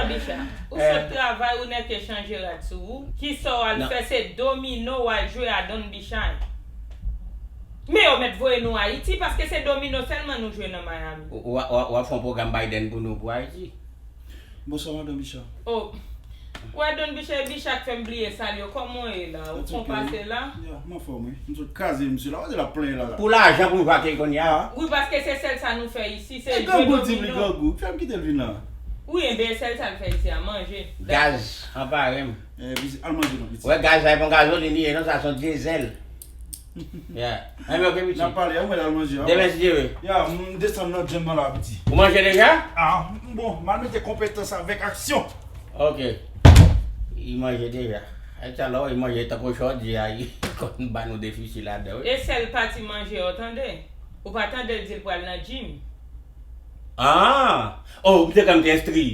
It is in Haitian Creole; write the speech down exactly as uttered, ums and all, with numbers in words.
Bicha, ou sot travay, ou nèke chanje rad sou ou. Kisa w al fè? Se domino w al jwe a Don Bicha. Men yo mèt voye nou Ayiti, paske se domino sèlman nou jwe nan Miami. W ap fè yon pwogram Biden pou nou, pou Ayiti? Bonswa madan Bicha. Oh. Wè Don Bicha, Bicha k fè m bliye salye w. Kòman w ye la? Ou fon pase la? Ya, m anfòm wi. M sot kraze misye la. Wè l ap plenyen la la. Pou lajan pou l vake kounye a. Wi, paske se sèl sa nou fè isi, se jwe domino. Grangou di li grangou. Kèm kite l vin la. Wi, enben sèl sa l fè isi a, manje. Gaz anpare m. Eh, vizit, al manje non, pitit. Wè gaz la e pon gazolin li ye non, sa se yon dyezèl. Yeah. Anben ok pitit. N ap pale, an mwen al manje. Demen si Dye vle. Ya, m desann nan djenm nan la piti. Ou manje deja? Ah, bon, m al mete konpetans avèk aksyon. Ok. Li manje deja. Ay talè li manje tankou chòdi a, li konn ba nou defisi ladan wi. E sèl pati manje yo tande. Ou pa tande l di l pral nan gym. Ah! Oh, m te kwè m te enstri.